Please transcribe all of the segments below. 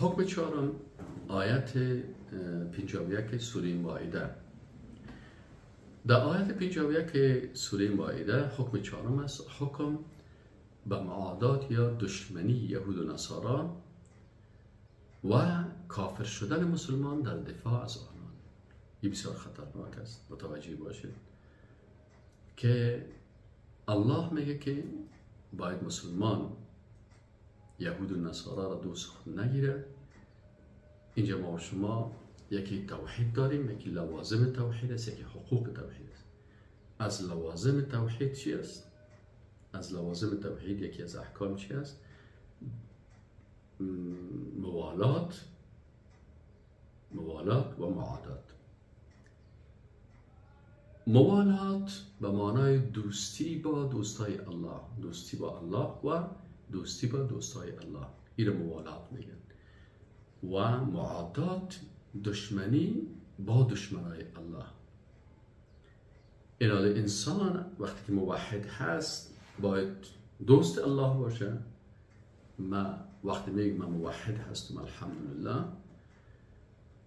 حکم چهارم آیت 51 سوره مائده. در آیت 51 سوره مائده حکم چهارم است، حکم به معادات یا دشمنی یهود و نصارا و کافر شدن مسلمان در دفاع از آنان. این بسیار خطرناک است، متوجه باشید که الله میگه که باید مسلمان یهود و نصارا را دوست خود نگیره. اینجا ما و شما یکی توحید داریم، یکی لوازم توحید است، یکی حقوق توحید است. از لوازم توحید چی است؟ از لوازم توحید یکی از احکام چی است؟ موالات، موالات و معادات. موالات به معنای دوستی با دوستای الله، دوستی با الله و دوستی با دوستای الله، این موالات میگن. و معادات دشمنی با دشمنای الله. این انسان وقتی که موحد هست باید دوست الله باشه. ما وقتی میگم من موحد هستم الحمدلله،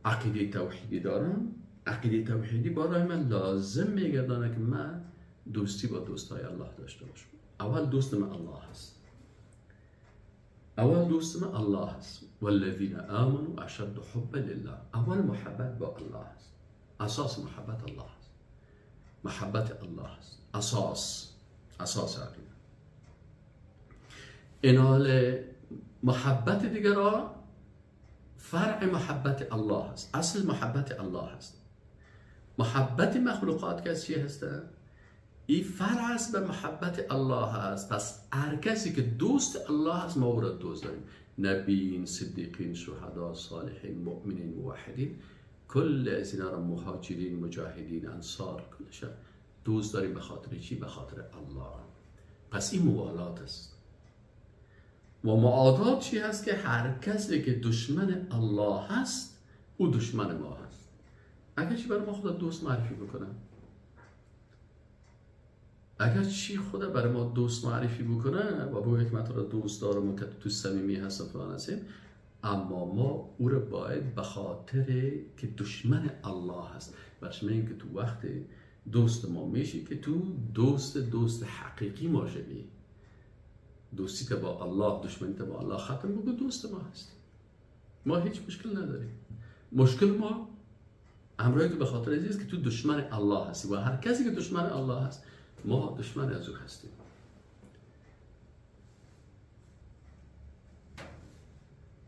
عقیده توحیدی دارم، عقیده توحیدی برای من لازم میگردانه که من دوستی با دوستای الله داشته باشم. اول دوست من الله هست، اول دوست من الله هست. والذین آمنوا اشد حبا لله. اول محبت با الله هست، اساس محبت الله هست، محبت الله هست، اساس، اساس عقیده. اینال محبت دیگران فرع محبت الله هست، اصل محبت الله هست. محبت مخلوقات کسی هسته؟ این فرع است به محبت الله هست. پس هر کسی که دوست الله هست ما او را دوست داریم. نبیین، صدیقین، شهدا، صالحین، مؤمنین، موحدین، کل از اینا را، مهاجرین، مجاهدین، انصار، کلش دوست داریم. به خاطر چی؟ به خاطر الله. پس این موالات است. و معادات چی هست؟ که هر کسی که دشمن الله هست او دشمن ما هست. اگر چی برای ما خدا دوست معرفی بکنه، اگر چی خدا برای ما دوست معرفی بکنه و بگه که من تو را دوست دارم و که تو صمیمی هستم فلان هستیم، اما ما او را باید به خاطر که دشمن الله هست، برش میگیم که تو وقت دوست ما میشی که تو دوست دوست حقیقی ما شوی، دوستی که با الله، دشمنی که با الله ختم بگو دوست ما هستی، ما هیچ مشکل نداریم. مشکل ما امرایی که به خاطر عزیز که تو دشمن الله هستی و هر کسی که دشمن الله هست ما دشمن از او هستیم.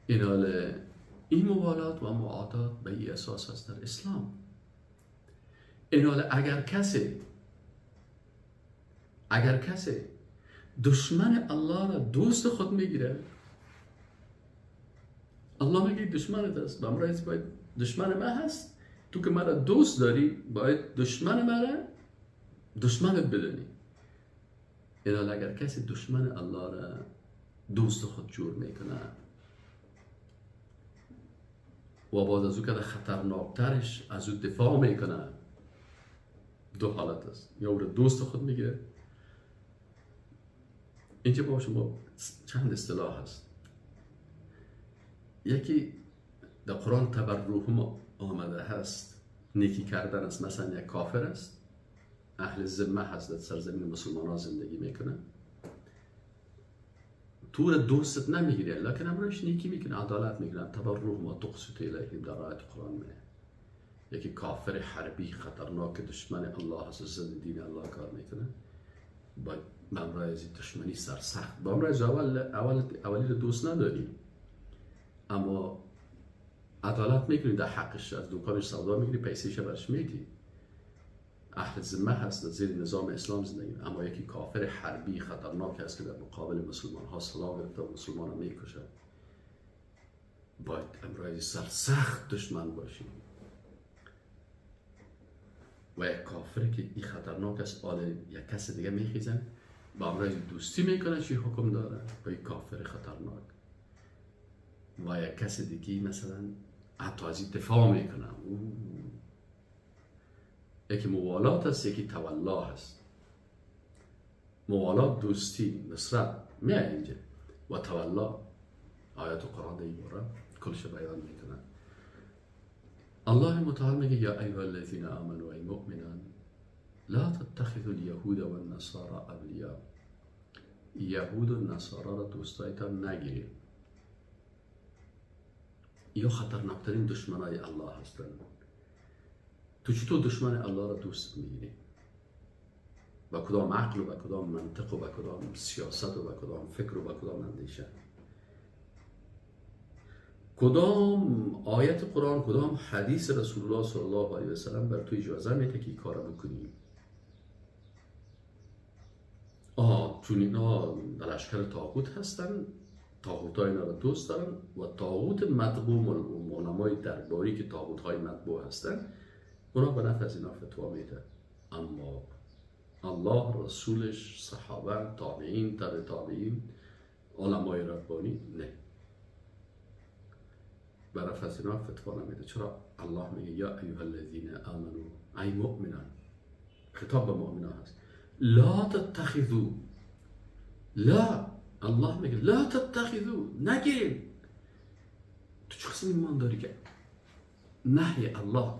این این موالات و معادات به این اساس هست در اسلام. این حال اگر کسی دشمن الله را دوست خود میگیره، الله میگه دشمنت است، به امرای باید دشمن من هست، تو که مرا دوست داری باید دشمن مرا دشمنت بدانی. این حال اگر کسی دشمن الله را دوست خود جور میکنه و بعد از او که خطرناکترش از او دفاع میکنه، دو حالت است، یا او را دوست خود میگیره. اینجا با شما چند اصطلاح هست. یکی در قرآن تبرهم آمده هست، نیکی کردن است. مثلا یک کافر است، اهل ذمه هست، در سرزمین مسلمان ها زندگی میکنه، تو را دوستت نمیگیره لکن امرش نیکی میکنه، عدالت میکنه، تبرهم و تقسط الیهم در آیت قرآن میه. یکی کافر حربی خطرناک دشمن الله هست، ضد دین الله کار میکنه، باید با از دشمنی سرسخت، با امرای اولی رو دوست نداری اما عدالت میکنی در حقش، از دکانش سودا میگیری، پیسهش برش میدی، اهل ذمه هست، در زیر نظام اسلام زندگی. اما یکی کافر حربی خطرناک هست که در مقابل مسلمان ها سلاح گرفته و مسلمان ها میکشه، باید امرای سرسخت دشمن باشی. و یک کافر که این خطرناک است، آل یک کس دیگه میخیزن با امرای دوستی میکنه، چی حکم داره با یک کافر خطرناک؟ و یک کس دیگه مثلا حتی از این دفاع میکنه. یکی موالات هست، یکی تولا هست. موالات دوستی، نصرت میاد اینجا، و تولا آیات قرآن در این باره کلش بیان میکنه. الله متعال میگه یا ایها الذین آمنوا، ای مؤمنان، لا تتخذوا اليهود والنصارى اولیاء. یهود و نصارا را دوستایتان نگیرید. یا خطرناکترین دشمنای الله هستند. تو چطور دشمن الله را دوست میگیری؟ با کدام عقل و با کدام منطق و با کدام سیاست و با کدام فکر و با کدام اندیشه؟ کدام آیت قرآن، کدام حدیث رسول الله صلی الله علیه و سلم بر تو اجازه میده که این کارا بکنی؟ چون اینا در لشکر طاغوت هستن، طاغوت های اینا را دوست دارن و طاغوت مطبوع، علمای درباری که طاغوت های مطبوع هستن، اونا به نفع از اینا فتوا میده. اما الله، رسولش، صحابه، تابعین، تبع تابعین، علمای ربانی، نه، به نفع از اینا فتوا نمیده. چرا؟ الله میگه یا ایها الذین آمنوا، ای مؤمنان، خطاب به مؤمنان هست، لا تتخذوا، لا، الله میگه لا تتخذوا، نگیرین. تو چه قسم ایمان داری که نهی الله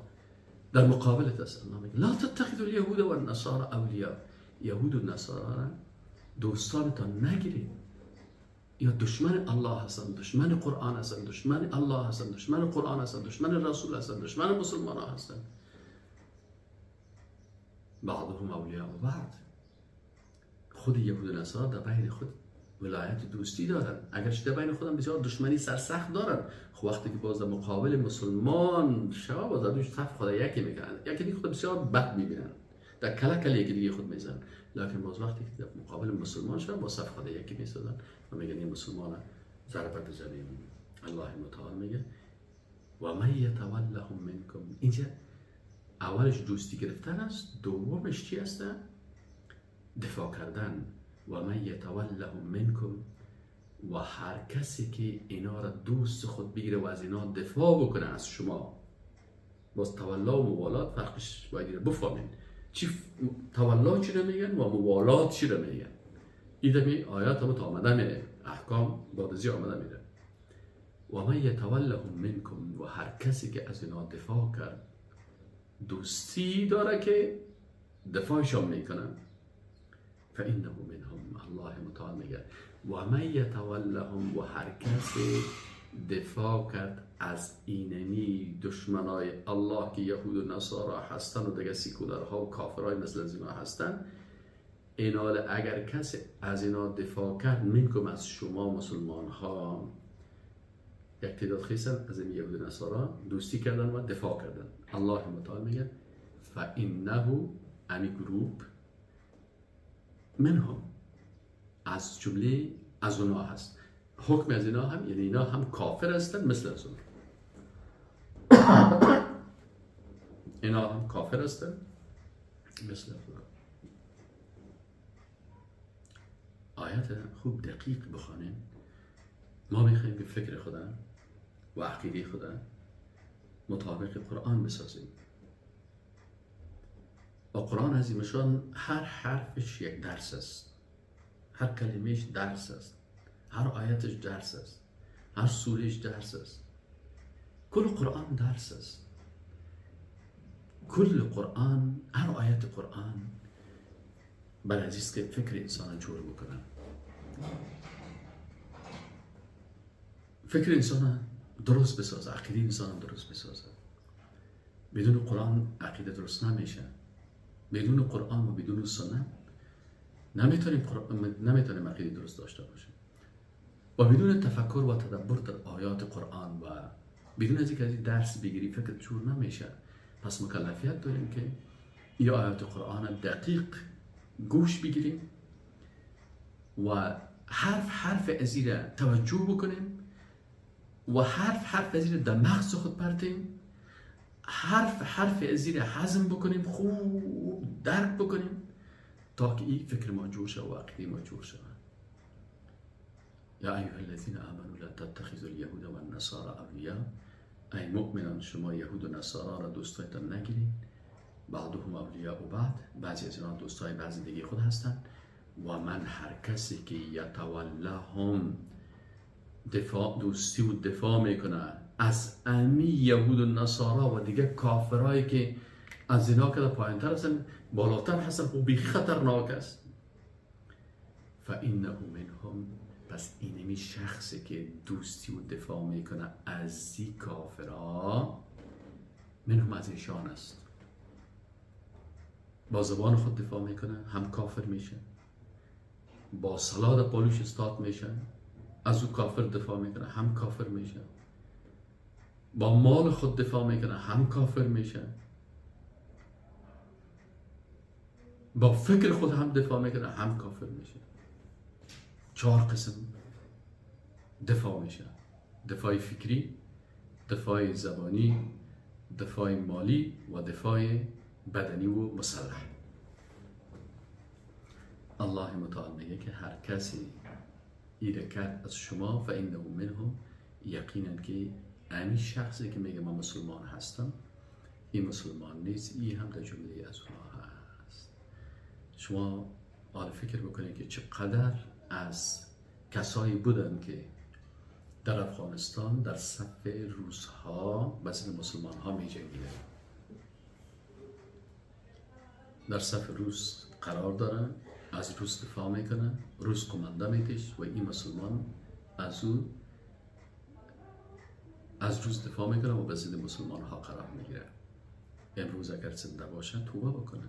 در مقابلت است؟ الله میگه لا تتخذوا اليهود والنصارى اولیاء. یهود و نصارا دوستانتان نگیرین. یا دشمن الله هستن، دشمن قرآن هستن، دشمن الله هستن، دشمن قرآن هستن، دشمن رسول هستن، دشمن مسلمان ها هستن. بعضهم اولیاء بعض. خود یهود و نصارا در بین خود ولایت دوستی دارن، اگرچه در بین خودم بسیار دشمنی سرسخت دارن. خب وقتی که باز در مقابل مسلمان شما باز در دوش صف خدا یکی میکنن، یکی دیگه خود بسیار بد میبینن، در کله کله یکی دیگه خود میزنن. لکن باز وقتی که در مقابل مسلمان شما با صف خدا یکی میسازن و میگن این مسلمان ضربه بزنیم. الله متعال میگه و من یتولهم منکم. اینجا اولش دوستی گرفتن است، دومش چی است؟ دفاع کردن. و من یتولهم منکم، و هر کسی که اینا را دوست خود بگیره و از اینا دفاع بکنه از شما. باز تولا و موالات فرقش باید بفهمین. چی تولا چی رو میگن و موالات چی رو میگن. این دمی آیات هم تا آمده میره، احکام بعد از آمده میره. و من یتولهم منکم، و هر کسی که از اینا دفاع کرد، دوستی داره که دفاعشان میکنن، فانه منهم. الله متعال میگه و من یتولهم، و هر کسی دفاع کرد از اینمی دشمنای الله که یهود و نصارا هستن و دیگه سیکولرها و کافرهای مثل از اینا هستن، اینال اگر کسی از اینا دفاع کرد، منکم از شما مسلمان ها، یک تعداد خیستن از این یهود و نصارا دوستی کردن و دفاع کردن. الله متعال میگه فانه، امی گروپ، منهم، از جمله از اونا هست. حکم از اینا هم، یعنی اینا هم کافر هستن مثل از اونا، اینا هم کافر هستن مثل از اونا. آیت خوب دقیق بخوانیم. ما میخوایم که فکر خدا و عقیده خدا مطابق قرآن بسازیم. و قرآن عظیمشان هر حرفش یک درس است، هر کلمهش درس است، هر آیتش درس است، هر سورهش درس است. کل قرآن درس است. کل قرآن، هر آیت قرآن بر عزیز که فکر انسان جور بکنه، فکر انسان درست بسازه، عقیده انسان درست بسازه. بدون قرآن عقیده درست نمیشه. بدون قرآن و بدون سنت نمیتونیم عقیده درست داشته باشیم. و بدون تفکر و تدبر در آیات قرآن و بدون از اینکه درس بگیری فکر جور نمیشه. پس مکلفیت داریم که این آیات قرآن دقیق گوش بگیریم و حرف حرف از توجه بکنیم و حرف حرف از در مغز خود پرتیم، حرف حرف از هضم بکنیم، خوب درک بکنیم تا که این فکر ما جور شود و عقیده ما جور شود. یا ایها الذین آمنوا لا تتخذوا اليهود والنصارى اولیاء. ای مؤمنان، شما یهود و نصارا را دوستایتان نگیرید. بعضهم اولیاء بعض، بعضی از اینا دوستای بعضی دیگه خود هستند. و من، هر کسی که یتولهم دفاع، دوستی و دفاع میکنه از امی یهود و نصارا و دیگه کافرایی که از اینا که پایینتر هستن، بالاتر هستن، خب بیخی خطرناک است. فانه منهم، پس اینمی شخصی که دوستی و دفاع میکنه از این کافرها، منهم از ایشان است. با زبان خود دفاع میکنه هم کافر میشه، با سلاد پالوش استاد میشه از او کافر دفاع میکنه هم کافر میشه، با مال خود دفاع میکنه هم کافر میشه، با فکر خود هم دفاع میکنه هم کافر میشه. 4 قسم دفاع میشه: دفاع فکری، دفاع زبانی، دفاع مالی و دفاع بدنی و مسلح. الله متعال میگه که هر کسی ایره کرد از شما فانه منهم، یقینا که امی شخصی که میگه من مسلمان هستم، این مسلمان نیست، این هم در جمله از اونها هست. شما حالا فکر بکنید که چقدر از کسایی بودن که در افغانستان در صف روس‌ها به ضد مسلمان ها می جنگیدن، در صف روس قرار دارن، از روس دفاع میکنن، روس قمانده میتش و این مسلمان از او از روس دفاع میکنه و به ضد مسلمان ها قرار میگیره. امروز اگر زنده باشن توبه بکنن،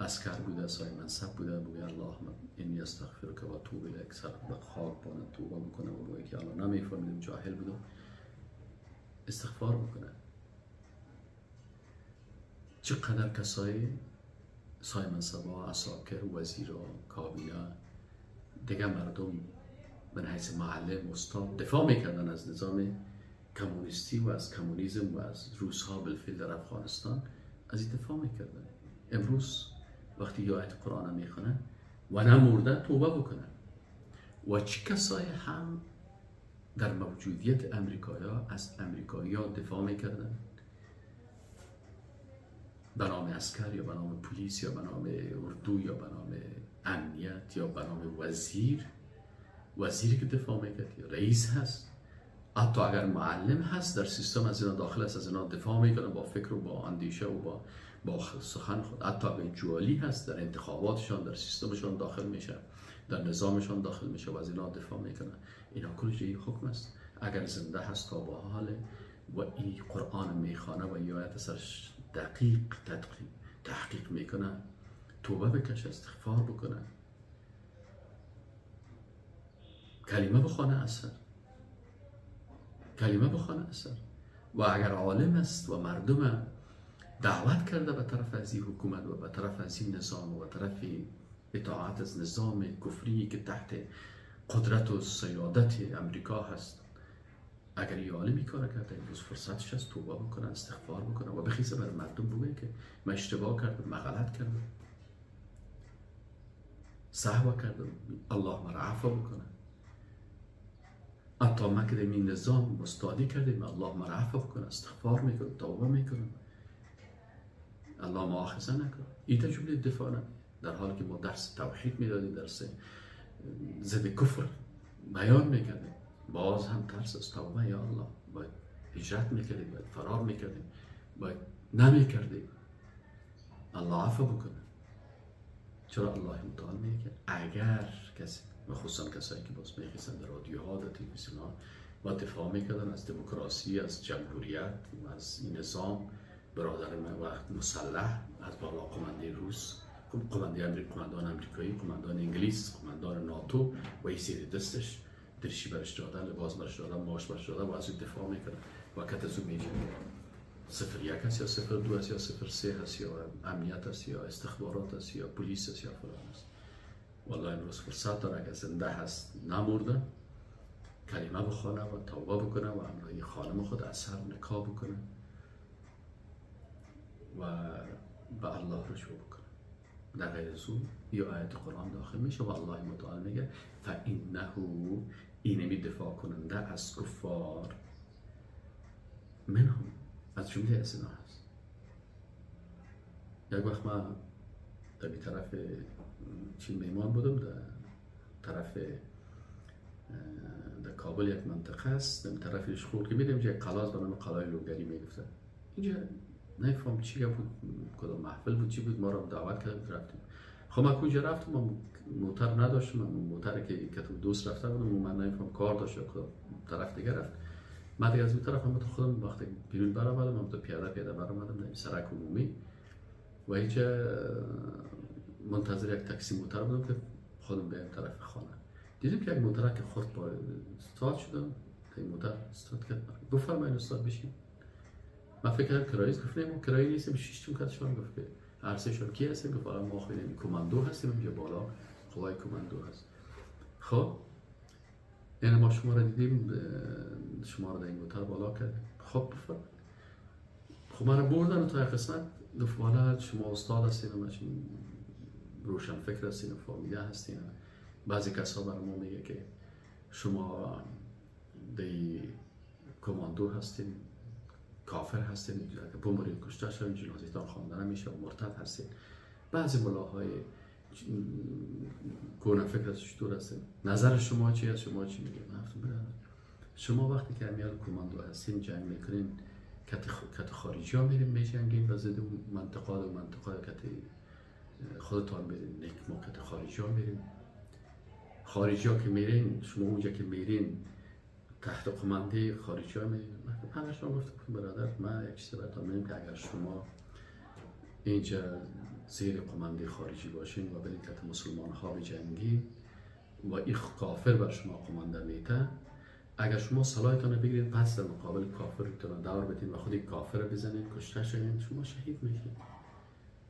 عسکر بوده، سای منصب بوده، بگه اللهم انی استغفرک و اتوب الیک، سر به خاک بانه توبه بکنه و بگه که الله نمیفهمیدم، جاهل بودم، استغفار بکنه. چقدر کسای سای منصبا، عساکر، وزیرا، کابینه، دیگه مردم من حیث معلم، استاد دفاع میکردن از نظام کمونیستی و از کمونیسم و از روس‌ها بالفعل در افغانستان از این دفاع میکردن. امروز وقتی یه آیت قرآن میخونن و نمردن توبه بکنن. و چه کسایی هم در موجودیت امریکایا از امریکایا دفاع میکردن به نام عسکر یا به نام پلیس یا به نام اردو یا به نام امنیت یا به نام وزیر، وزیری که دفاع میکرد یا رئیس هست، حتی اگر معلم هست در سیستم از اینا داخل است، از اینا دفاع میکنه با فکر و با اندیشه و با سخن خود. حتی اگر جوالی هست در انتخاباتشان، در سیستمشان داخل میشه، در نظامشان داخل میشه و از اینا دفاع میکنه. اینا کلش یه حکم است. اگر زنده هست تا با حال و این قرآن میخوانه و این آیت سرش دقیق تحقیق میکنه، توبه بکشه، استغفار بکنه، کلمه بخوانه اثر، کلمه بخوانه اثر. و اگر عالم است و مردم دعوت کرده به طرف از این حکومت و به طرف از این نظام و به طرف اطاعت از نظام کفری که تحت قدرت و سیادت امریکا هست، اگر یه عالمی کار کرده امروز فرصتش هست توبه بکنه، استغفار بکنه و بخیزه بر مردم بگه که من اشتباه کردم، من غلط کردم، سهو کردم، الله مرا عفو بکنه. حتی ما که این نظام مستادی کردیم، الله مرا عفو بکنه، استغفار میکنم، توبه میکنم، الله مؤاخذه نکنه. این جمله دفاع نه، در حالی که ما درس توحید میدادیم، درس ضد کفر بیان میکردیم، باز هم ترس از توبه یا الله، باید هجرت میکردیم، باید فرار میکردیم، باید نمیکردیم، الله عفو بکنه. چرا الله متعال میگه که اگر کسی، مخصوصا کسایی که باز میخیسن در رادیوها، در تلویزیون ها و دفاع میکردن از دموکراسی، از جمهوریت، از این نظام، برادر من وقت مسلح از بالا قمانده روس، قمانده امریکا، قماندان امریکایی، قماندان انگلیس، قماندان ناتو و این سیر دستش درشی برش دادن، لباس برش دادن، ماش برش دادن و از او دفاع میکنه و کت از او میجنگه. 01 هست یا 02 هست یا 03 هست یا امنیت هست یا استخبارات هست یا پلیس هست یا فلان هست. والله امروز فرصت داره اگر زنده هست نمرده، کلمه بخوانه و توبه بکنه و همراه خانم خود اثر نکاح بکنه و به الله رجوع بکنه. در غیر از اون یه آیت قرآن داخل میشه و الله متعال میگه فانه، اینمی دفاع کننده از کفار، منهم، از جمله از اینا هست. یک وقت من در طرف چین میمان بودم، در طرف در کابل یک منطقه است، در طرف ریشخور که میریم یک قلاز به نام قلعه لوگری میگفتن. اینجا نفهم چی بود، کدام محفل بود، چی بود، ما رو دعوت کردن رفتیم. خب من کجا رفتم، من موتر نداشتم، من موتر که تو دوست رفته بودم من نفهم کار داشت کدام طرف دیگه رفت. من دیگه از اون طرف هم خودم وقتی بیرون برآمدم، من تو پیاده پیاده برآمدم در سرک عمومی و اینجا منتظر یک تاکسی موتر بودم که خودم بیام طرف خانه. دیدم که یک موتر که خورد با استاد شدم، این موتر استاد کرد، بفرمایید استاد بشین. من فکر کردم کرایه است، گفت نه ما کرایه نیستیم. شیشتم کتشان گفت که عرصه کی هستیم؟ گفت آره ما خیلی کماندو هستیم، اینجا بالا قوای کماندو هست. خب یعنی ما شما رو دیدیم، شما رو در این موتر بالا کردیم. خب بفرمایید. خب من رو بردن تا قسمت، گفت والا شما استاد هستین و روشن فکر هستین و فهمیده هستین. بعضی کسا برای ما میگه که شما دی کماندو هستین، کافر هستین، اگه بمرید کشته شوین، جنازه‌تان خوانده نمیشه و مرتد هستین. بعضی ملاهای کهنه فکر از چطور هستین، نظر شما چی است؟ شما چی میگید؟ من گفتم برادر شما وقتی که امیال کماندو هستین جنگ میکنین، کت خارجی ها میرین میجنگین و ضد منطقه و منطقه کت خودتان میرین، نیک ما کت خارجی ها میرین. خارجی ها که میرین، شما اونجا که میرین تحت قمانده خارجی ها میرین. من همشون گفتم برادر من یک چیز براتون میگم که اگر شما اینجا زیر قمانده خارجی باشین و برین کت مسلمان ها بجنگین و این کافر بر شما قمانده میته، اگر شما سلاحتان رو بگیرید پس در مقابل کافرتون دور بدین و خود کافر رو بزنید کشته شوین، شما شهید میشید.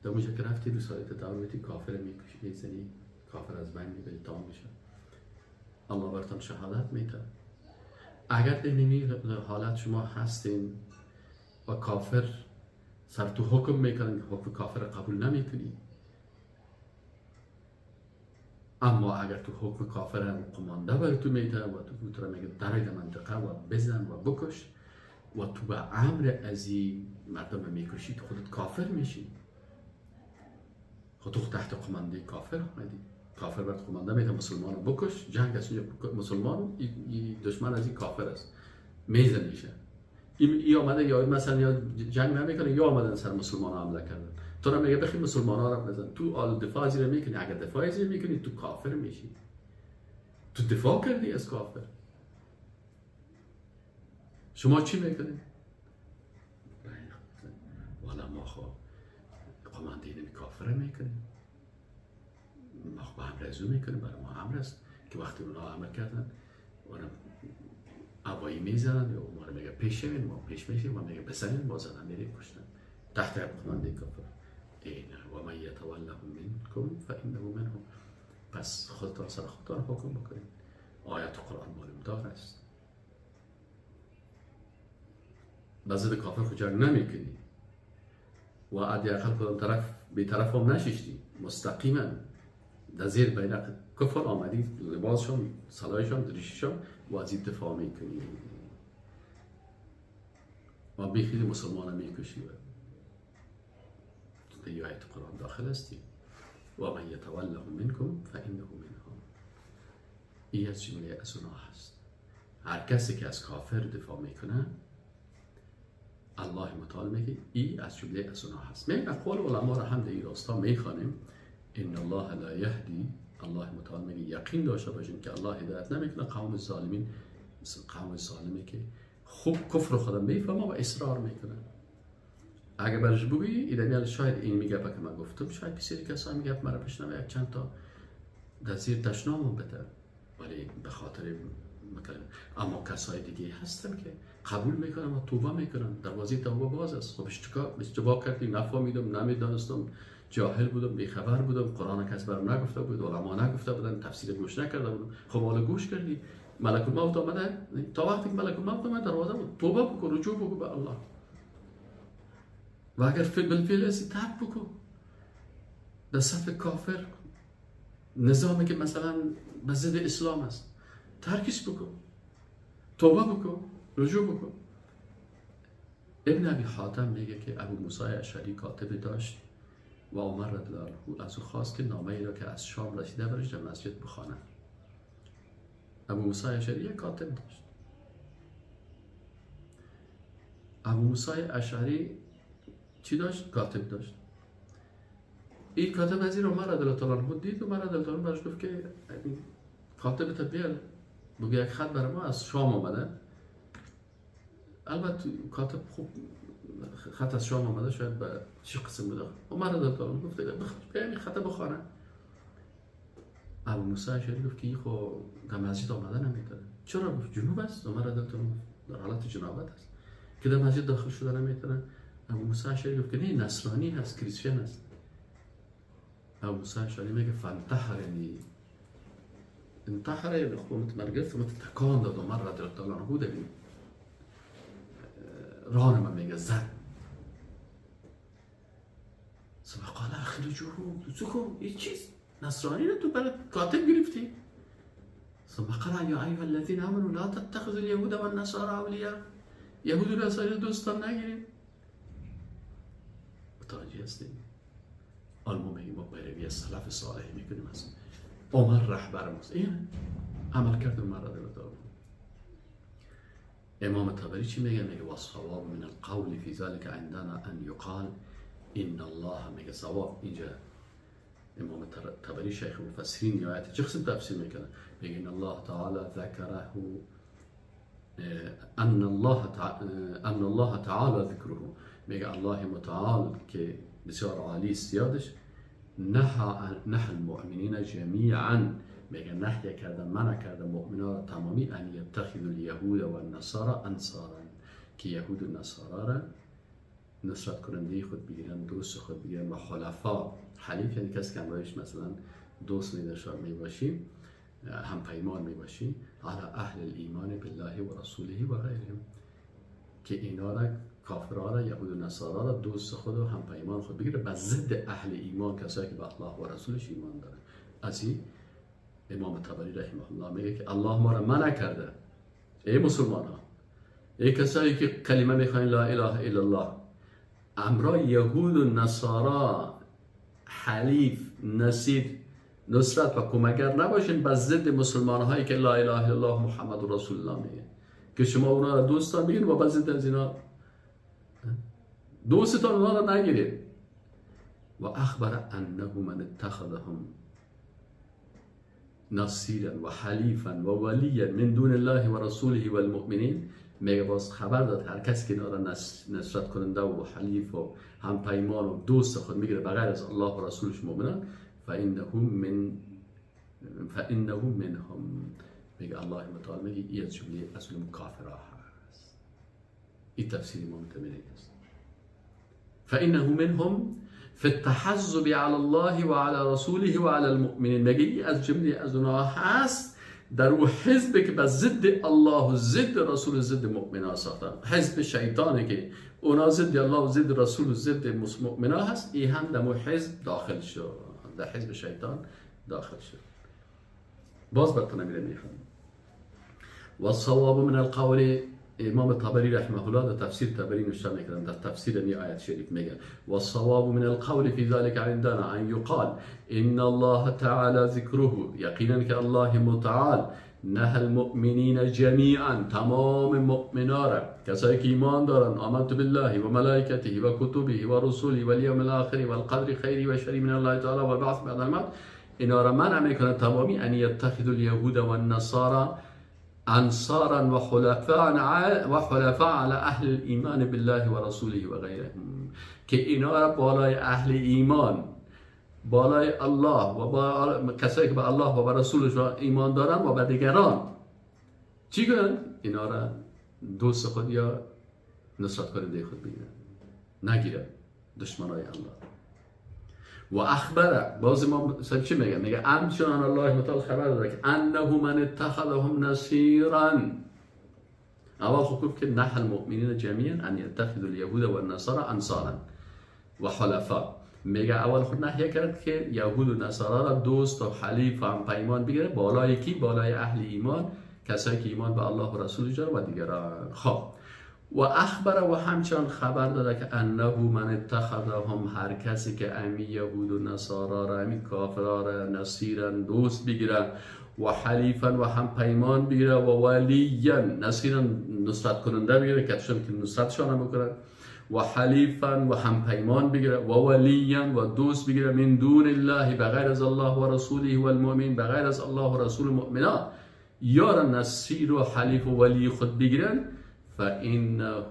در اونجا که رفتی رو سلاحت دور بدی کافر میکشی میزنی، کافر از بین میبری، تمام میشه، الله براتون شهادت میده. اگر در نمی حالت شما هستین و کافر سر تو حکم میکنن که حکم کافر قبول نمیکنی، اما اگر تو حکم کافر هم قمانده بر تو میده و تو رو میگه در منطقه و بزن و بکش و تو به امر از این مردم میکشی، تو خودت کافر میشی. خود تو تحت قمانده کافر آمدی، کافر برات قمانده میده مسلمان رو بکش، جنگ است اینجا، مسلمان دشمن از این کافر است، میزنیشه. این آمده یا مثلا یا جنگ نمیکنه یا آمدن سر مسلمان ها حمله کردن، تو رو میگه بخی مسلمان ها رو بزن، تو آل دفاع از این میکنی، اگر دفاع از این میکنی تو کافر میشی، تو دفاع کردی از کافر. شما چی میکنی؟ والا ما خب قمانده نمی کافر میکنیم، ما خب امر از او میکنیم، برای ما امر است که وقتی اونا امر کردن هوایی میزنن یا ما رو میگه پیش شوین، ما پیش میشیم و میگه بزنین، ما زدن میریم کشتن تحت قمانده کافر. اینه و من یتولهم منکم فانه منهم. پس خودتان سر خودتان حکم بکنید. آیات قرآن معلوم دار است. به ضد کافر خود جنگ نمیکنی و حداقل کدام طرف بی طرف هم نششتی، مستقیما در زیر بیرق کفر آمدی، لباسشان، سلاحشان، دریششان و از این دفاع میکنی و بیخیلی مسلمان میکشی و تو آیت قرآن داخل هستی. و من یتولهم منکم فانه منهم. این از جمله از اونا هست. هر کسی که از کافر دفاع میکنه الله متعال میگه ای از جمله از اونا هست. می اقوال علما را هم در این راستا میخوانیم. ان الله لا یهدی، الله متعال میگه یقین داشته باشیم که الله هدایت نمیکنه قوم ظالمین، قوم ظالمی که خوب کفر خودم میفهمه و اصرار میکنه. اگه برش بگویی ایدانیال شاید این میگه که من گفتم، شاید کسی کسا میگه مرا بشنوه یک چند تا در زیر تشنامون بده، ولی به خاطر میکنه. اما کسای دیگه هستن که قبول میکنن و توبه میکنن، دروازه توبه باز است. خب اشتباه کردیم، نفهمیدم، نمیدانستم، جاهل بودم، بیخبر بودم، قرآن کس برام نگفته بود، علما نگفته بودن، تفسیر گوش نکرده بودم. خب حالا گوش کردی، ملک الموت آمده، تا وقتی که ملک الموت آمده دروازه بود، توبه بکن، رجوع بکن به الله. و اگر بالفعل هستی ترک بکن در صف کافر، نظامی که مثلا به ضد اسلام است، ترکش بکن، توبه بکن، رجوع بکن. ابن ابی حاتم میگه که ابو موسی اشعری کاتب داشت و عمر رضی الله عنه از او خواست که نامه ای را که از شام رسیده برش در مسجد بخوانه. ابو موسی اشعری یک کاتب داشت. ابو موسی اشعری چی داشت؟ کاتب داشت. این کاتب از این عمر رضی الله تعالی عنه دید و عمر رضی الله تعالی عنه برش گفت که کاتب تا بیار بگو یک خط برای ما از شام آمده. البته کاتب خوب خط از شام آمده، شاید به چه قسم بوده. عمر رضی الله تعالی عنه گفت بیا این خط بخوانه. ابو موسی اشعری گفت که این خو در مسجد آمده نمیتونه. چرا؟ گفت جنوب است. عمر رضی الله تعالی عنه در حالت جنابت است که در مسجد داخل شده نمیتونه. ابو موسی اشعری گفت که نه، نصرانی هست، کریستین است. ابو موسی اشعری میگه فانتحر، یعنی انتحر، یعنی خب متمرگرفت و تکان داد. عمر رضی الله تعالی عنه در ران من میگه زد. ثم قال اخرجوه، تو این چیز نصرانی رو تو برای کاتب گرفتی؟ ثم قال یا ایها الذین آمنوا لا تتخذوا اليهود والنصارى اولیاء، یهود و نصارى دوستان نگیرید. متوجه هستیم؟ حالا ما میگیم ما پیروی از سلف صالح میکنیم، از عمر رهبر ماست. این عمل کرد عمر رضی الله تعالی. امام طبری چی میگه؟ میگه والصواب من القول فی ذلك عندنا ان یقال ان الله، میگه صواب اینجا امام طبری شیخ مفسرین آیت چه قسم تفسیر میکنه؟ میگه ان الله تعالی ذکره، ان الله تعالی ذکره، میگه الله متعال که بسیار عالی است یادش، نهى المؤمنین جمیعا، میگه نهی کرده، منع کرده مؤمنان را تمامی، ان یتخذوا الیهود و النصارى انصارا، که یهود و نصارا را نصرت کننده خود بگیرن، دوست خود بگیرن و خلفا. حلیف یعنی کسی که همراهش مثلا دوست میباشیم، هم پیمان میباشیم، علی اهل الایمان بالله و رسوله و غیرهم، که اینا را کافرها را، یهود و نصارا را دوست خود و هم پیمان خود بگیره به ضد اهل ایمان، کسایی که به الله و رسولش ایمان دارن. از این امام طبری رحمه الله میگه که الله ما را منع کرده، ای مسلمان ها، ای کسایی که کلمه میخواین لا اله الا الله، امرای یهود و نصارا حلیف، نصیر، نصرت و کمکگر نباشین به ضد مسلمان هایی که لا اله الا الله محمد رسول الله میگه، که شما اونا را دوستان بگیرید و به ضد از اینا دوستتان اونا را نگیرید. و اخبر انه من اتخذهم نصیرا و حلیفا و ولیا من دون الله و رسوله و المؤمنین، میگه باز خبر داد هر کس که اینا را نصرت کننده و حلیف و هم پیمان و دوست خود میگیره بغیر از الله و رسولش مؤمنان، فانه منهم، میگه الله متعال میگه این از جمله از کافرها هست. این تفسیر امام طبری است. فانه منهم فی التحزب علی الله و علی رسوله و علی المؤمنین، میگه از جمله از اونها هست در او حزب که به ضد الله و ضد رسول و ضد مؤمنا ساختن، حزب شیطانه که اونا ضد الله و ضد رسول و ضد مؤمنا هست، این هم در حزب داخل شد، در حزب شیطان داخل شد. باز براتون میره میخوام و الصواب من القول، امام طبری رحمه الله در تفسیر طبری نوشته میکنن، در تفسیر این آیت شریف میگه والصواب من القول في ذلك عندنا ان يقال ان الله تعالى ذکره، یقینا که الله متعال نهى المؤمنین جمیعا، تمام مؤمنا را، کسایی که ایمان دارن، آمنت بالله و ملائکته و کتبه و رسوله و الیوم الاخر و القدر خیری و شری من الله تعالی و البعث بعد الموت، اینا را منع میکنه تمامی، ان یتخذوا اليهود والنصارى انصارا و حلفاء على اهل الايمان بالله و رسوله و غیرهم، که اینا را بالای اهل ایمان، بالای الله و با کسایی که به الله و به رسولش ایمان دارن و به دیگران چی کنن؟ اینا را دوست خود یا نصرت کننده خود بگیرن، نگیرن دشمنای الله. و اخبره، باز ما چی میگه؟ میگه همچنان الله متعال خبر داره که انه من اتخذهم نصیرا. اول خب گفت که نهى المؤمنین جمیعا ان یتخذوا الیهود و النصارى انصارا و حلفا. میگه اول خود نهی کرد که یهود و نصارا را دوست و حلیف و هم پیمان بگیره، بالای کی؟ بالای اهل ایمان، کسایی که ایمان به الله و رسولش دارن و دیگران. خب و اخبر و همچنان خبر داده که انه من اتخذهم، هر کسی که امی یهود و نصارا را، امی کافرا را نصیرا دوست بگیرن و حلیفا و هم پیمان بگیره و ولیا نصیرا نصرت کننده بگیره که نصرتشان بکنن و حلیفا و هم پیمان بگیره و ولیا و دوست بگیره من دون الله بغیر از الله و رسوله و المؤمن بغیر از الله و رسول المؤمنات یار نصیر و حلیف و ولی خود بگیرن فانه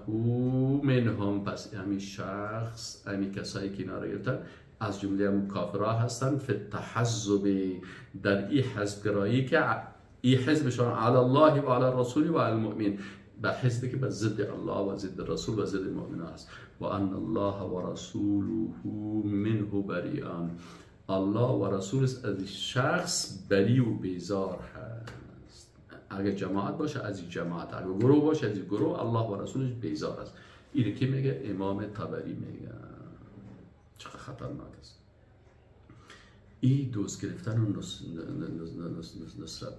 منهم، پس همین شخص همین کسایی که اینا رو گرفتن از جمله هم کافرها هستن فی التحزب در این حزبگرایی که این حزبشان علی الله و علی رسول و علی المؤمن، به حزبی که به ضد الله و ضد رسول و ضد مؤمن است. و ان الله و رسوله منه بریئان، الله و رسولش از شخص بری و بیزار هست. اگر جماعت باشه از این جماعت، اگر گروه باشه از این گروه، الله و رسولش بیزار است. اینو کی میگه؟ امام طبری میگه. چقدر خطرناک است این دوست گرفتن و نصرت،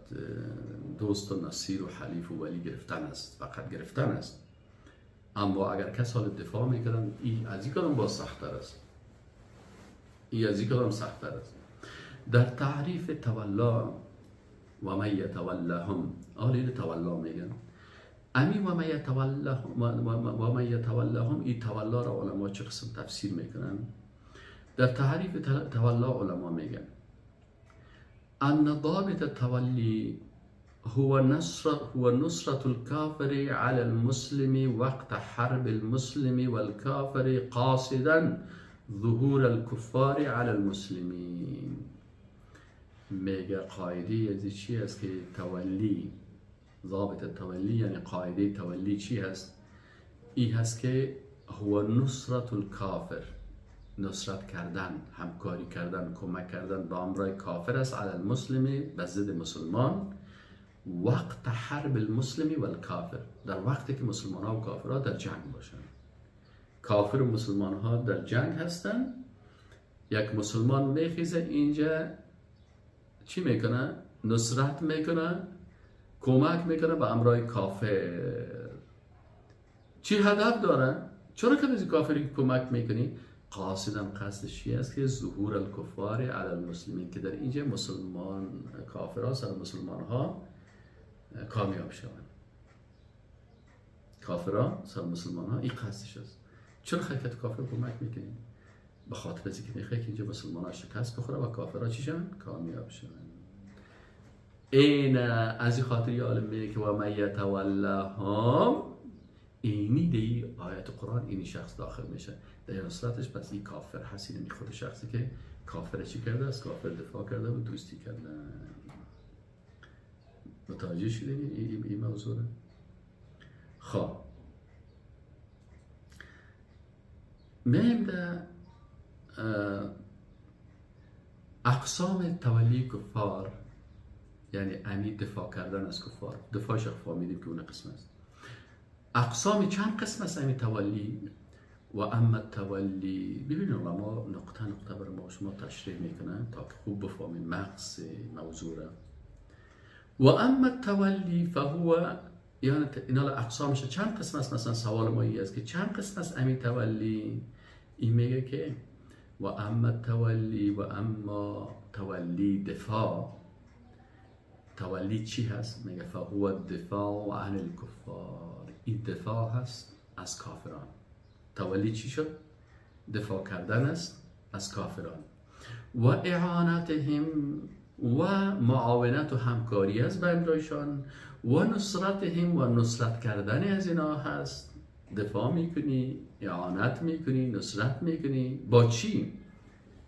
دوست و نصیر و حلیف و ولی گرفتن است، فقط گرفتن است. اما اگر کس حال دفاع میکردن این از این کدام باز سخت‌تر است، این از این کدام سخت‌تر است. در تعریف تولا و من یتولهم، آل این تولا میگن، امی و من یتولهم و من یتولهم، این تولا را علما چه قسم تفسیر میکنن؟ در تعریف تولا علما میگن ان ضابط التولی هو نصرة الكافر على المسلم وقت حرب المسلم والكافر قاصدا ظهور الكفار على المسلمين. میگه قاعده از چی است که تولی، ضابط تولی یعنی قاعده تولی چی هست؟ این هست که هو نصرة الكافر، نصرت کردن، همکاری کردن، کمک کردن به امرای کافر است علی المسلم، به ضد مسلمان، وقت حرب المسلم و الکافر، در وقتی که مسلمان ها و کافرها در جنگ باشند. کافر و مسلمان ها در جنگ هستند، یک مسلمان میخیزه اینجا چی میکنه؟ نصرت میکنه، کمک میکنه به امرای کافر. چی هدف داره؟ چرا که از کافری کمک میکنی؟ قاصداً قصدش چی است که ظهور الکفار علی المسلمین، که در اینجا مسلمان کافرها سر مسلمان ها کامیاب شوند، کافرها سر مسلمان ها، این قصدش است. چرا خیلی کافر کمک میکنی؟ به خاطر از اینکه میخوای که اینجا مسلمان ها شکست بخوره و کافرها چی شوند؟ کامیاب شوند. این از این خاطر یه عالم میگه که و من یتولهم، اینی دی آیت قرآن اینی شخص داخل میشه در نصرتش. پس این کافر هست، اینی خود شخصی که کافر چی کرده است؟ کافر دفاع کرده و دوستی کرده. متوجه شدین این موضوع؟ خب مهم در اقسام تولی کفار، یعنی امید دفاع کردن از کفار، دفاعش فهمیدیم که اون قسم است. اقسام چند قسم است امید تولی؟ و اما تولی، ببینید علما نقطه نقطه برای ما شما تشریح میکنن تا که خوب بفهمیم مغز موضوع را. و اما تولی فهو، یعنی اینا اقسامش چند قسم است. مثلا سوال ما این است که چند قسم است امید تولی؟ این میگه که و اما تولی، و اما تولی دفاع، تولی چی هست؟ میگه فهو الدفاع عن الکفار، این دفاع هست از کافران. تولی چی شد؟ دفاع کردن است از کافران. و اعانتهم و معاونت و همکاری است به امرایشان، و نصرتهم و نصرت کردن از اینا هست. دفاع میکنی، اعانت میکنی، نصرت میکنی، با چی؟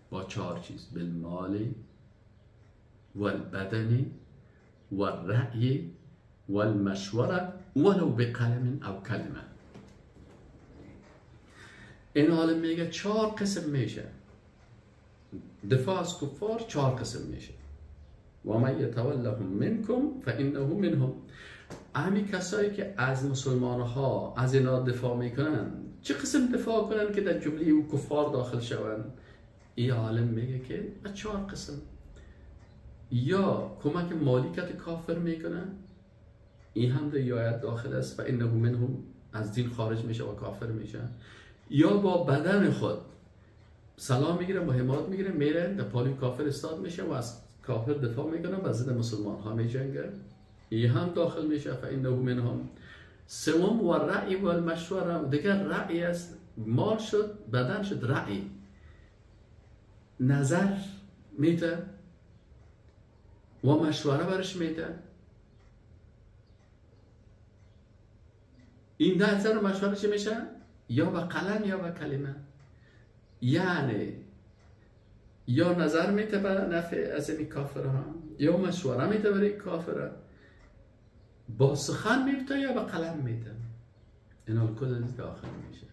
با چهار چیز: بالمال والبدن والرأی والمشوره ولو بقلم او کلمه. این عالم میگه چهار قسم میشه دفاع از کفار، چهار قسم میشه. و من یتولهم منکم فانه منهم، همین کسایی که از مسلمان ها از اینا دفاع میکنن، چه قسم دفاع کنن که در جمله او کفار داخل شوند؟ این عالم میگه که از چهار قسم: یا کمک مالی که کافر میکنن، این هم در آیت داخل است، فانه منهم، از دین خارج میشه و کافر میشه. یا با بدن خود سلام میگیره، مهمات میگیره، میره در پالوی کافر استاد میشه و از کافر دفاع میکنه و ضد مسلمان ها میجنگه، این هم داخل میشه فانه منهم. سوم و رأی و المشوره، دیگر رأی است، مال شد بدن شد رأی، نظر میده و مشوره برش میده. این نظر و مشوره چی میشه؟ یا به قلم یا به کلمه، یعنی یا نظر میده به نفع از این کافرها یا مشوره میده برای کافرها، با سخن میده یا به قلم میده، اینا کل داخل میشه.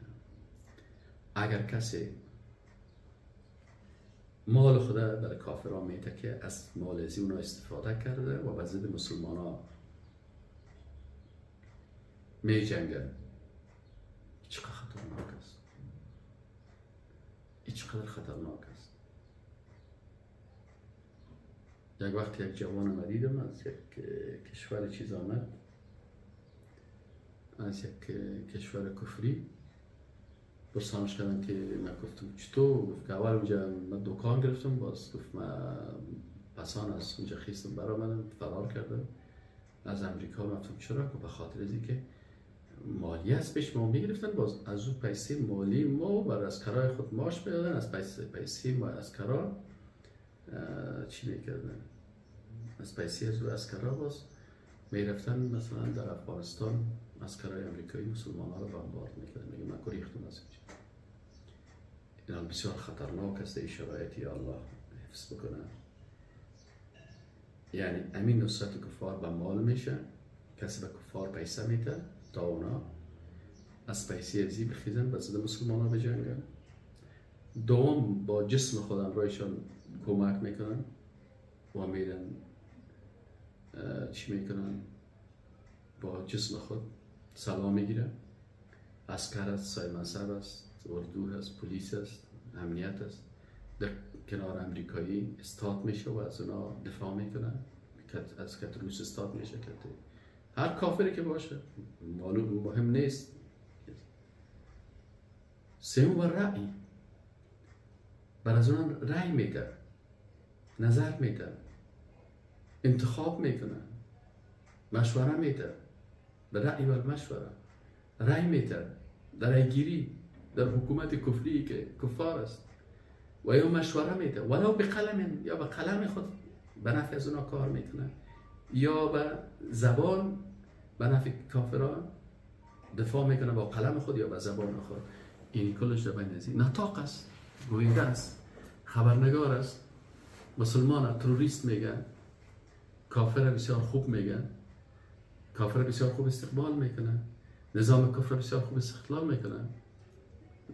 اگر کسی مال خدا برای کافرها میده که از مال از اونا استفاده کرده و به ضد مسلمان ها میجنگن، چقدر خطرناک است، چقدر خطرناک است. یک وقت یک جوان ما دیدم از یک کشور چیز آمد، از یک کشور کفری، پرسانش کردم که من گفتم چطور؟ گفت که اول اونجا من دکان گرفتم، باز گفت من پسان از اونجا خیستم برآمدم، فرار کردم از امریکا. گفتم چرا؟ گفت به خاطر از اینکه مالی از پیش ما میگرفتن، باز از او پیسه مالی ما بر از کرای خود ماش میدادن، از پیسه ما از کرا چی میکردن، از پیسه از او از کرا باز میرفتن مثلا در افغانستان از کرای امریکایی مسلمان ها رو بمبارد میکردن. میگه من گریختم از اینجا. این بسیار خطرناک است این شرایطی، الله حفظ بکنه. یعنی امین نصرت کفار به مال میشه، کسی به کفار پیسه میده تا اونا از پیسه ازی بخیزن به ضد مسلمان ها بجنگن. دوم با جسم خودم رایشان کمک میکنن و میرن چی میکنن، با جسم خود سلام میگیرن. عسکر است، سای منصب است، اردو است، پلیس است، امنیت است، در کنار امریکایی استاد میشه و از اونا دفاع میکنن، از کت روس استاد میشه، کت هر کافری که باشه معلوم مهم نیست. سوم و رأی، بر از اونا رأی میده، نظر میده، انتخاب میکنه، مشوره میده، به رأی و مشوره رأی میده در رأیگیری در حکومت کفری که کفار است، و یا مشوره میده ولو به قلم، یا به قلم خود به نفع از اونا کار میکنه، یا به زبان به نفع کافران دفاع میکنه با قلم خود یا به زبان خود. این کلش در بین از نطاق است، گوینده است، خبرنگار است، مسلمان تروریست میگن، کافر بسیار خوب میگن، کافر بسیار خوب استقبال میکنن، نظام کفر بسیار خوب استقلال میکنن.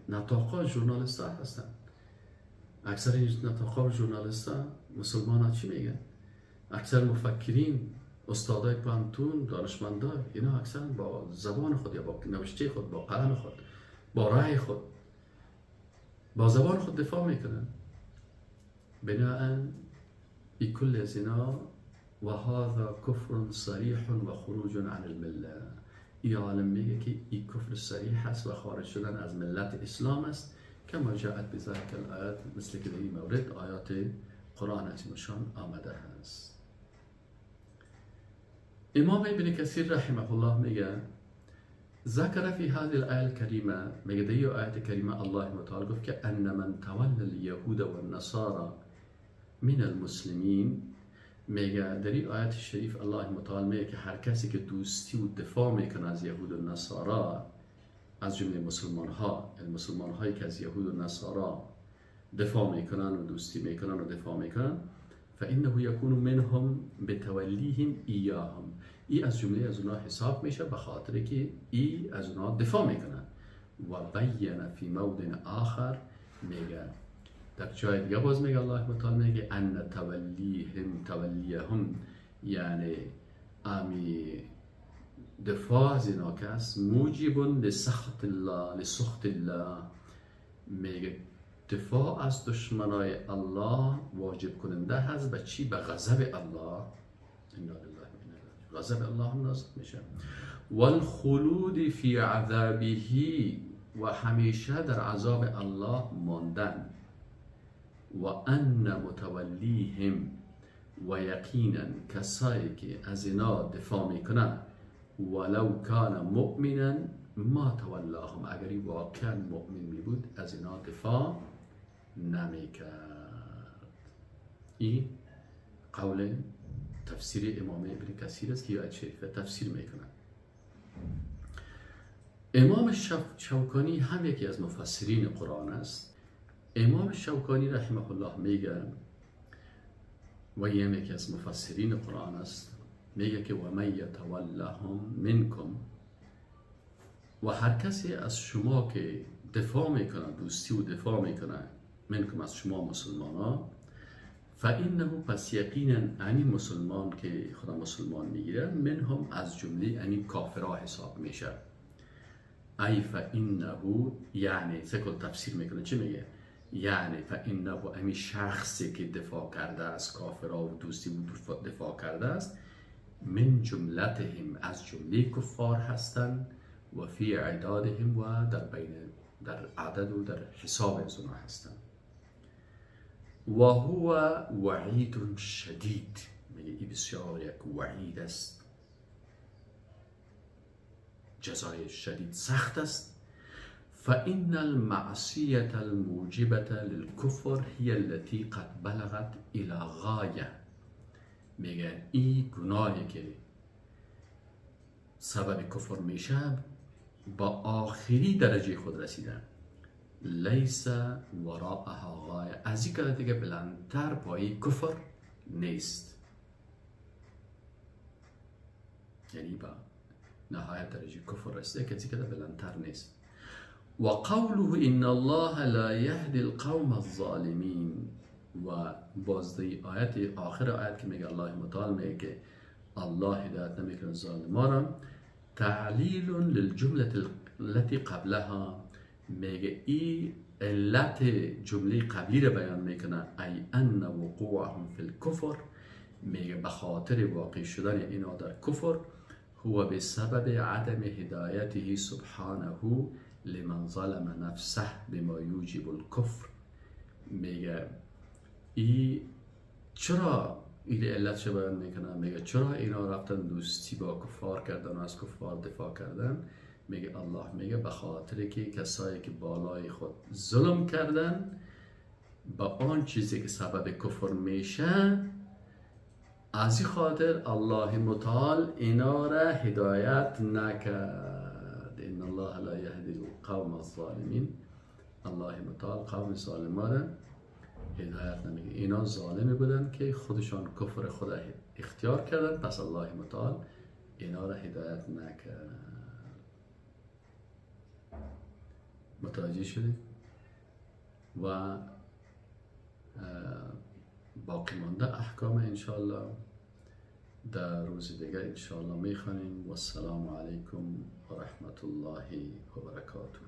نطاقا ژورنالیست ها هستن، اکثر این نطاقا و ژورنالیست ها مسلمان ها چی میگن؟ اکثر مفکرین، استادای پانتون، دانشمندا، اینا اکثر با زبان خود یا با نوشته خود، با قلم خود، با رأی خود، با زبان خود دفاع میکنن. بناءً ای کل از اینا و هذا کفر صریح و خروج عن المله. ای عالم میگه که ای کفر صریح است و خارج شدن از ملت اسلام است، کما جاءت بذلك الآیات، مثل که در این مورد آیات قرآن عظیم الشان آمده است. امام ابن کثیر رحمه الله میگه ذکر فی هذه الآیه الکریمه، میگه در این آیت کریمه الله متعال گفت که ان من تولى اليهود والنصارى من المسلمین. میگه در این آیت شریف الله متعال میگه که هر کسی که دوستی و دفاع میکنه از یهود و نصارا، از جمله مسلمان ها، یعنی مسلمان هایی که از یهود و نصارا دفاع میکنن و دوستی میکنن و دفاع میکنن، فانه یکون منهم بتولیهم ایاهم، ای از جمله از اونها حساب میشه به خاطر که ای از اونها دفاع میکنن. و بین فی موضع آخر، میگه در جای دیگه باز میگه الله متعال میگه ان تولیهم تولیهم، یعنی امی دفاع از اینا کس موجب لسخط الله، لسخط الله، میگه دفاع از دشمنای الله واجب کننده هست به چی؟ به غضب الله، انا لله و انا الیه، غضب الله هم نازل میشه. والخلود فی عذابه، و همیشه در عذاب الله ماندن. و ان متولیهم، و یقینا کسایی که از اینا دفاع میکنن ولو کان مؤمنا ما تولاهم، اگر واقعا مؤمن می بود از اینا دفاع نمیکرد. این قول تفسیر امام ابن کثیر است که آیت شریفه تفسیر میکنه. امام شوکانی هم یکی از مفسرین قرآن است. امام شوکانی رحمه الله میگه و این یکی از مفسرین قرآن است، میگه که و من یتولهم منکم، و هر کسی از شما که دفاع میکنه، دوستی و دفاع میکنه، منکم از شما مسلمان ها، فانه پس یقینا انی مسلمان که خدا مسلمان میگیره، منهم از جمله انی کافرها حساب میشه. ای فانه یعنی سکل تفسیر میکنه، چی میگه؟ یعنی فانه امی شخصی که دفاع کرده است کافرها و دوستی و دفاع کرده است، من جملتهم از جمله کفار هستند و فی عدادهم و در بین در عدد و در حساب از اونها هستند. و هو وعید شدید، میگه این بسیار یک وعید است، جزای شدید سخت است. فإن المعصية الموجبة للكفر هي التي قد بلغت إلى غاية، میگه این گناهی که سبب کفر میشه با آخری درجه خود رسیدن، لیس وراءها غایه، از این کده دیگه بلندتر پایی کفر نیست، یعنی با نهایت درجه کفر رسیده که از این کده بلندتر نیست. و قوله ان الله لا یهدی القوم الظالمین، و بازده آیت آخر آیت که میگه الله متعال میگه که الله هدایت نمیکنه ظالمان، تعلیل للجمله التي قبلها، میگه ای علت جمله قبلی رو بیان میکنه، ای ان وقوعهم فی الکفر، میگه به خاطر واقع شدن اینا در کفر، هو بسبب عدم هدایته سبحانه لمن ظلم نفسه بما یوجب الکفر. میگه ای چرا این علت چه بیان میکنه؟ میگه چرا اینا رفتن دوستی با کفار کردن و از کفار دفاع کردن؟ میگه الله میگه به خاطر که کسایی که بالای خود ظلم کردن با آن چیزی که سبب کفر میشه، از این خاطر الله متعال اینا را هدایت نکرد. ان الله لا یهدی القوم الظالمین، الله متعال قوم ظالمان را هدایت نمیگه. اینا ظالمی بودن که خودشان کفر خود اختیار کردن، پس الله متعال اینا را هدایت نکرد. متوجه شدید؟ و باقی مانده احکام انشاءالله در روز دیگر انشاءالله میخوانیم. و السلام علیکم و رحمت الله و برکاته.